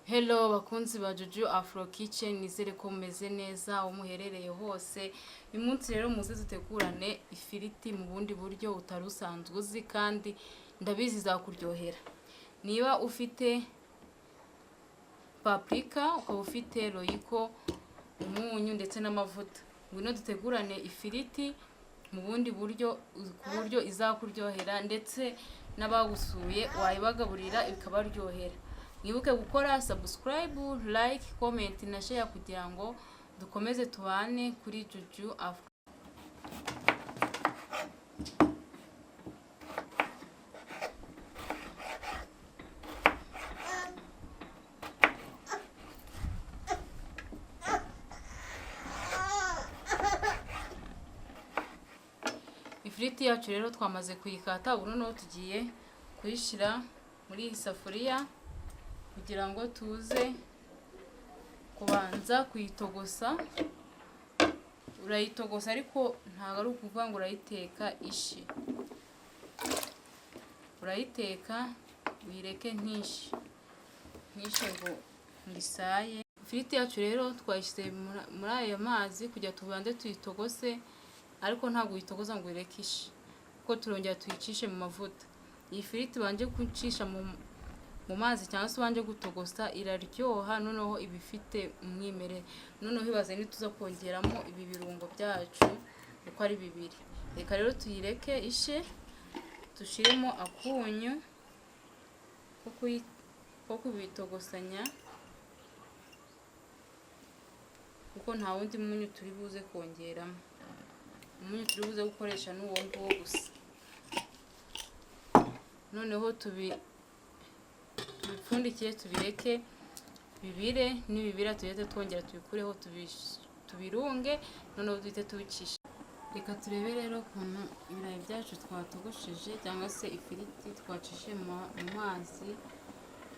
Hello bakunzi ba Juju Afro Kitchen, nizere ko mumeze neza aho muherereye hose. Uyu munsi rero muze dutegurane ifiriti mu bundi buryo utari usanzwe uzi, kandi ndabizi izakuryohera. Niba ufite paprika, ukaba ufite Royco, umunyu ndetse n'amavuta, ngwino dutegurane ifiriti mu bundi buryo ku buryo izakuryohera, ndetse n'abagusuye wayibagaburira ikabaryohera. Mwibuke gukora subscribe, like, comment na share kugira ngo dukomeze tubane kuri Juju Afro. Ifiriti yacu rero twamaze kuyikata, ubu noneho tugiye kuyishyira muri iyi safuriya kugira ngo tuze kubanza kuyitogosa. Urayitogosa ariko ntabwo ari ukuvuga ngo urayiteka ishe, urayiteka uyireke ntishe ntishe ngo isaye. Ifiriti yacu rero twayishyize muri aya mazi kugira tubanze tuyitogose, ariko ntabwo uyitogoza ngo uyireke ishe, kuko turongera tuyicishe mu mavuta. Iyi firiti ubanje gucisha mu mazi cyangwa se ubanje gutogosa iraryoha, noneho iba ifite umwimerere. Noneho ibaze nituza kongeramo ibi birungo byacu uko ari bibiri. Reka rero tuyireke ishe, dushyiremo akunyu ko kubitogosanya, kuko nta wundi munyu turi buze kongeramo. Umunyu turi buze gukoresha ni uwo nguwo gusa. Noneho tubipfundikiye tubireke bibire, nibibira tugende twongera tubikureho tubirunge, noneho duhite tubicisha. Reka turebe rero ukuntu ibirayi byacu twatogosheje cyangwa se ifiriti twacishije mu mazi.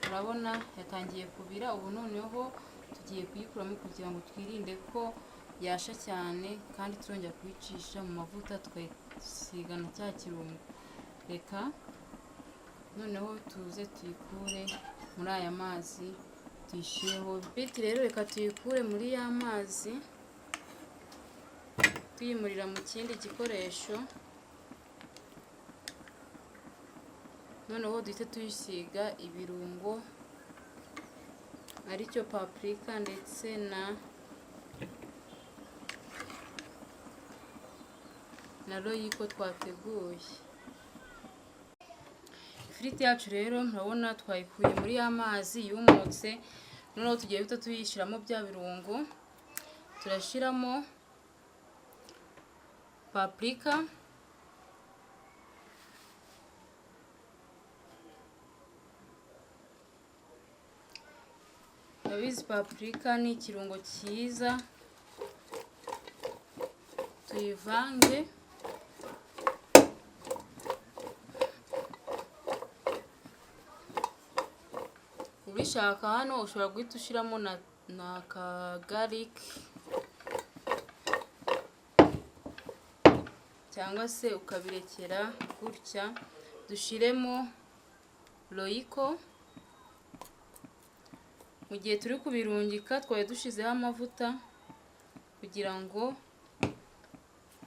Urabona yatangiye kubira, ubu noneho tugiye kuyikuramo kugira ngo twirinde ko yasha cyane, kandi turongera kuyicisha mu mavuta tukayisiga na cya kirungo. Reka noneho tuze tuyikure muri aya mazi tuyishyireho. Ifiriti rero reka tuyikure muri ya mazi tuyimurira mu kindi gikoresho, noneho duhite tuyisiga ibirungo aricyo paprika ndetse na Royco twateguye. Ifiriti yacu rero murabona twayikuye muri ya mazi yumutse, noneho tugiye guhita tuyishyiramo bya birungo. Turashyiramo paprika, urabizi paprika ni ikirungo cyiza, tuyivange. Ubishaka hano ushobora guhita ushyiramo na ka garlic cyangwa se ukabirekera gutya. Dushyiremo Royco. Mu gihe turi kubirungika twari dushyizeho amavuta kugira ngo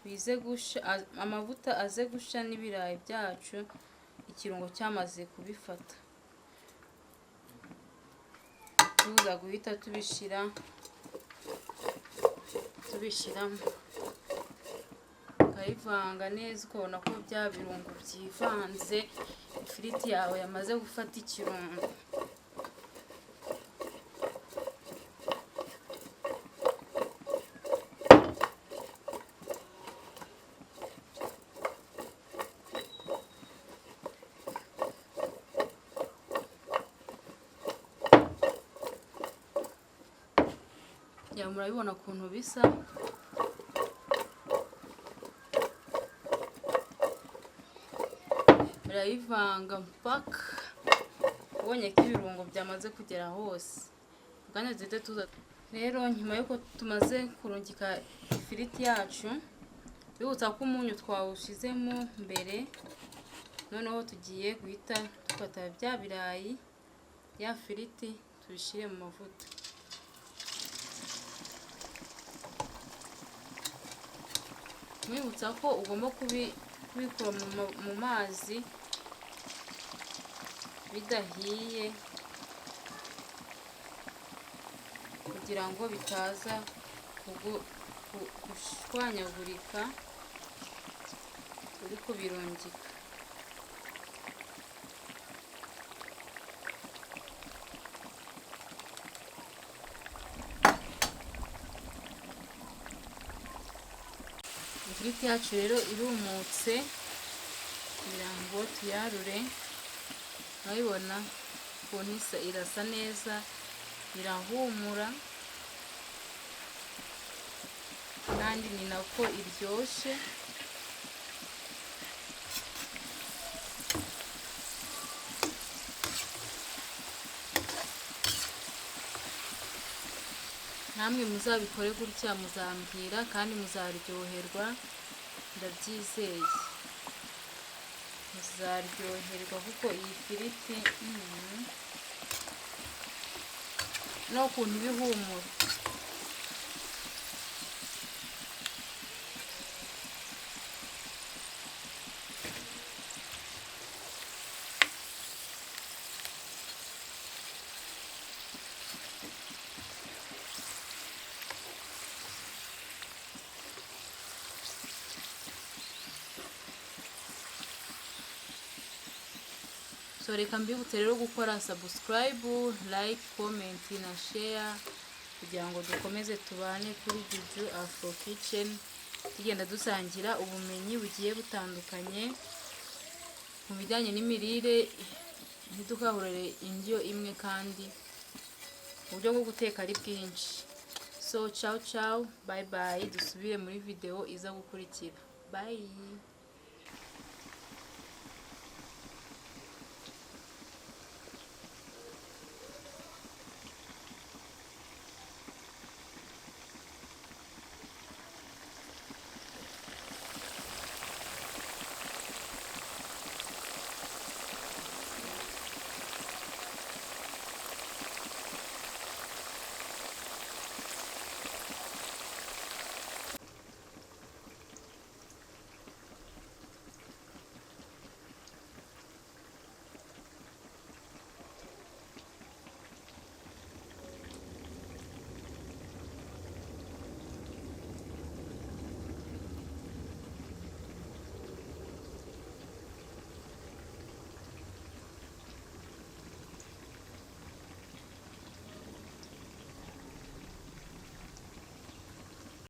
bize gusha, amavuta aze gusha n'ibirayi byacu ikirungo cyamaze kubifata. Tuza guhita tubishyiramo, ukayivanga neza ukabona ko bya birungo byivanze, ifiriti yawe yamaze gufata ikirungo. Murabibona ukuntu bisa. Urayivanga mpaka ubonye ko ibirungo byamaze kugera hose. Kandi duhite tuza rero nyuma y'uko tumaze kurungika ifiriti yacu, bibutsa ko umunyu twawushyizemo mbere, noneho tugiye guhita dufata bya birayi ya firiti Tubishyire mu mavuta. Mwibutsa ko ugomba kubikura mu mazi bidahiye, kugira ngo bitaza gushwanyagurika uri kubirungika. Ifiriti yacu rero irumutse, kugira ngo tuyarure. Urabibona ukuntu isa, irasa neza, irahumura, kandi ni nako iryoshye. Namwe muzabikore gutya, muzambwira kandi muzaryoherwa, ndabyizeye muzaryoherwa, kuko iyi firiti n'ukuntu iba ihumura. So reka mbibutse rero gukora subscribe, like, comment na share, kugira ngo dukomeze tubane kuri Juju Afro Kitchen, tugenda dusangira ubumenyi bugiye butandukanye mu bijyanye n'imirire. Ntidukahurire indyo imwe, kandi uburyo bwo guteka ari bwinshi. So ciao ciao, bye bye, dusubire muri video iza gukurikira. Bye.